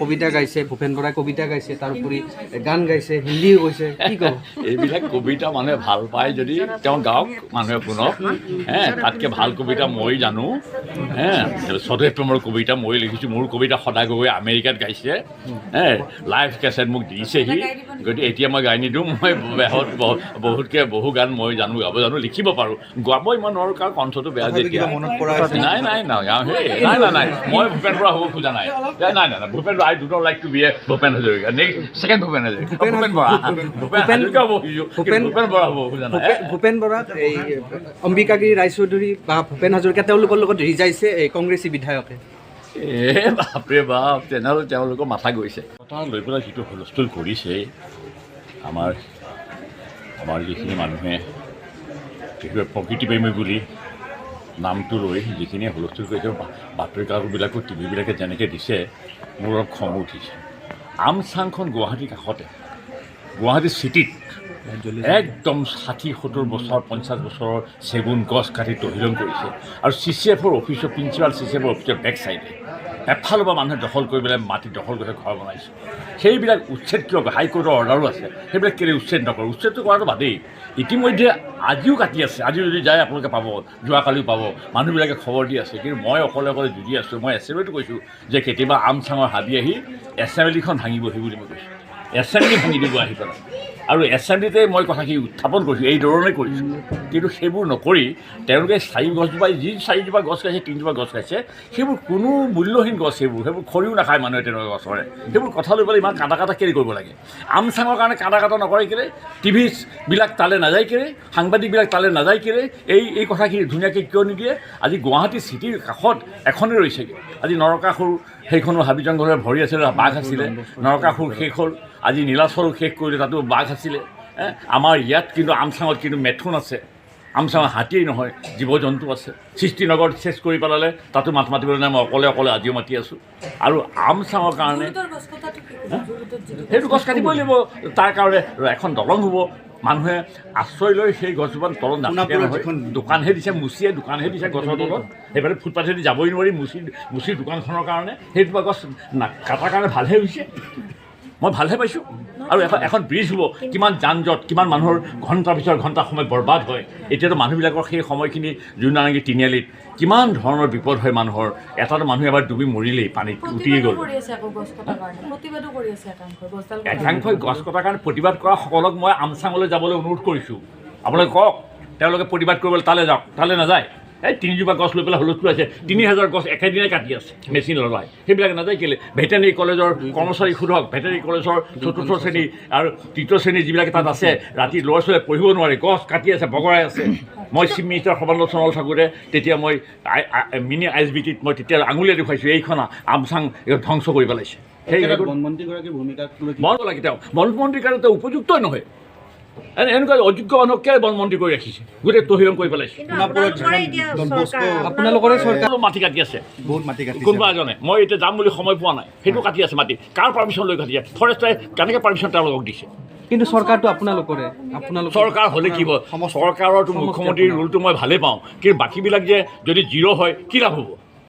কবিতা গাইছে, ভূপেন বৰাই কবিতা গাইছে, তাৰোপৰি গান গাইছে, হিন্দীও কৈছে, কি ক'ব? এইবিলাক কবিতা মানুহে ভাল পায় যদি তেওঁ গাওক, মানুহে শুনক। হে, তাতকৈ ভাল কবিতা মই জানো। হে, স্বদেশ প্ৰেমৰ কবিতা মই লিখিছোঁ। মোৰ কবিতা সদায় গৈ আমেৰিকাত গাইছে। হে, লাইভ কেছেট মোক দিছেহি। গতিকে এতিয়া মই গাই নিদিওঁ। মই বহুত বহুতকৈ বহু গান মই জানো, গাব জানো, লিখিব পাৰোঁ। গাব ইমান নোৱাৰোঁ, কাৰণ কণ্ঠটো বেয়া। তথাপি যেতিয়া কিবা মনত পৰা আছে? নাই নাই নাগাওঁ। সেই নাই নাই নাই, মই ভূপেন বৰা হ'ব খোজা নাই। নাই নাই নাই, Bhupen, I do not like to be a Bhupen Hazarika, next second Bhupen Hazarika, Bhupen Bora, Bhupen Hazarika হ'ব খুজিছোঁ, কিন্তু ভূপেন বৰা হ'ব খোজা নাই। ভূপেন বৰাক এই অম্বিকাগিৰি ৰায়চৌধুৰী বা ভূপেন হাজৰিকা তেওঁলোকৰ লগত ৰিজাইছে এই কংগ্ৰেছী বিধায়কে। এ বাপৰে বাপ, তেনেহ'লে তেওঁলোকৰ মাথা গৈছে। কথা লৈ পেলাই যিটো হুলস্থুল কৰিছে, আমাৰ আমাৰ যিখিনি মানুহে বিশেষকৈ প্ৰকৃতিপ্ৰেমী বুলি নামটো লৈ যিখিনি হুলস্থুল কৰিছে, বাতৰি কাকতবিলাকো, টিভিবিলাকে যেনেকৈ দিছে, মোৰ অলপ খঙো উঠিছে। আমচাংখন গুৱাহাটীৰ কাষতে, গুৱাহাটী চিটিত একদম 60-70 বছৰ, 50 বছৰৰ চেগুন গছ কাটি তহিলং কৰিছে। আৰু চিচিএফৰ অফিচৰ প্ৰিন্সিপাল, চিচিএফৰ অফিচৰ বেক চাইডে এফালৰ পৰা মানুহে দখল কৰি পেলাই মাটি দখল কৰি ঘৰ বনাইছে। সেইবিলাক উচ্ছেদ কিয়? হাইকোৰ্টৰ অৰ্ডাৰো আছে, সেইবিলাক কেলৈ উচ্ছেদ নকৰে? উচ্ছেদটো কৰাটো বাদেই, ইতিমধ্যে আজিও কাটি আছে। আজি যদি যায় আপোনালোকে পাব, যোৱাকালিও পাব, মানুহবিলাকে খবৰ দি আছে। কিন্তু মই অকলে অকলে যুঁজি আছোঁ। মই এছেম্বলিটো কৈছোঁ যে কেতিয়াবা আমচাঙৰ হাবি আহি এছেম্বলিখন ভাঙিবহি বুলি মই কৈছোঁ। এছেম্বলি ভাঙি দিব আহি পেলাই। আৰু এছেম্বলিতে মই কথাখিনি উত্থাপন কৰিছোঁ, এই ধৰণে কৰিছোঁ। কিন্তু সেইবোৰ নকৰি তেওঁলোকে চাৰি গছজোপা, যি চাৰিজোপা গছ খাইছে, তিনিজোপা গছ খাইছে, সেইবোৰ কোনো মূল্যহীন গছ। সেইবোৰ খৰিও নাখায় মানুহে তেনেকুৱা গছৰে। সেইবোৰ কথা লৈ পেলাই ইমান কাটা কাটা কেলৈ কৰিব লাগে? আমচাঙৰ কাৰণে কাটা কাটা নকৰে কেলৈ? টিভিবিলাক তালৈ নাযায় কেলৈ? সাংবাদিকবিলাক তালৈ নাযায় কেলৈ? এই এই কথাখিনি ধুনীয়াকৈ কিয় নিদিয়ে? আজি গুৱাহাটী চিটিৰ কাষত এখনেই ৰৈছেগৈ। আজি নৰকাসুৰ, সেইখনো হাবি জংঘলেৰে ভৰি আছিলে, বাঘ আছিলে। নৰকাসুৰ শেষ হ'ল। আজি নীলাচলো শেষ কৰিলে, তাতো বাঘ আছিলে। আমাৰ ইয়াত কিন্তু আমচাঙত কিন্তু মেথুন আছে। আমচাঙত হাতীয়েই নহয়, জীৱ জন্তু আছে। সৃষ্টিনগৰত শেষ কৰি পেলালে, তাতো মাত মাতিবলৈ নাই। মই অকলে অকলে আজিও মাতি আছোঁ। আৰু আমচাঙৰ কাৰণে যোৰহাটৰ গছ কটাটো কি ক'ব? যোৰহাটত যিটো সেইটো গছ কাটিবই লাগিব। তাৰ কাৰণে এখন দলং হ'ব, মানুহে আশ্ৰয় লৈ সেই গছজোপাৰ তলত নাথাকে সোণাপুৰৰ নহয়। দোকানহে দিছে মুচিয়ে, দোকানহে দিছে গছৰ তলত। সেইফালে ফুটপাথেদি যাবই নোৱাৰি মুচিৰ দোকানখনৰ কাৰণে। সেইজোপা গছ কটাৰ কাৰণে ভালহে হৈছে, মই ভালহে পাইছোঁ। আৰু এখন এখন ব্ৰিজ হ'ব, কিমান যান জঁট, কিমান মানুহৰ ঘণ্টাৰ পিছত ঘণ্টা সময় বৰবাদ হয়। এতিয়াতো মানুহবিলাকৰ সেই সময়খিনি জোননাৰেংগী তিনিআলিত কিমান ধৰণৰ বিপদ হয় মানুহৰ। এটাতো মানুহ এবাৰ ডুবি মৰিলেই, পানীত উটিয়ে প্ৰতিবাদো গ'ল। কৰি আছে আকৌ গছ কটাৰ কাৰণে, প্ৰতিবাদো কৰি আছে একাংশই গছডাল কটাৰ কাৰণে। একাংশই গছ কটাৰ কাৰণে প্ৰতিবাদ কৰা সকলক মই আমচাঙলৈ যাবলৈ অনুৰোধ কৰিছোঁ। আপোনালোকে কওক, তেওঁলোকে প্ৰতিবাদ কৰিবলৈ তালৈ যাওক, তালৈ নাযায়। এই তিনিজোপা গছ লৈ পেলাই হুলস্থুল আছে। 3000 গছ একেদিনাই কাটি আছে মেচিন লগাই, সেইবিলাক নাযায় কেলৈ? ভেটেনেৰী কলেজৰ কৰ্মচাৰী সোধক, ভেটেনেৰী কলেজৰ চতুৰ্থ শ্ৰেণী আৰু তৃতীয় শ্ৰেণীৰ যিবিলাক তাত আছে, ৰাতি ল'ৰা ছোৱালীয়ে পঢ়িব নোৱাৰে, গছ কাটি আছে, বগৰাই আছে। মই চিফ মিনিষ্টাৰ সৰ্বানন্দ সোণোৱাল থাকোঁতে তেতিয়া মই মিনি আইএছবিটিত মই তেতিয়া আঙুলিয়াই দেখুৱাইছোঁ, এইখন আমচাং ধ্বংস কৰি পেলাইছে। সেই বনমন্ত্ৰীগৰাকীৰ ভূমিকাক লৈ বন লাগে তেওঁ বনমন্ত্ৰীৰ কাৰণে তেওঁ উপযুক্তই নহয়। এনেকুৱা অযোগ্য মানুহক কেলৈ বনমন্ত্ৰী কৰি ৰাখিছে? গোটেই তহিলং কৰি পেলাইছে। কিন্তু সোণাপুৰত আপোনালোকৰে এতিয়া ডন বস্কো চৰকাৰ আপোনালোকৰে চৰকাৰ। মাটি কাটি আছে। বহুত মাটি কাটিছে। কোনোবা এজনে, মই এতিয়া যাম বুলি সময় পোৱা নাই, সেইটো কাটি আছে মাটি। কাৰ পাৰ্মিশ্যন লৈ কাটি আছে? ফৰেষ্টে কেনেকৈ পাৰ্মিশ্যন তেওঁলোকক দিছে? কিন্তু চৰকাৰটো আপোনালোকৰে, আপোনালোকৰ। চৰকাৰ হ'লে কি হ'ব? চৰকাৰৰতো সমষ্টি মুখ্যমন্ত্ৰীৰ আপোনাৰ। ৰোলটো মই ভালেই পাওঁ, কিন্তু বাকীবিলাক যে যদি জিৰ' হয় কি লাভ হ'ব?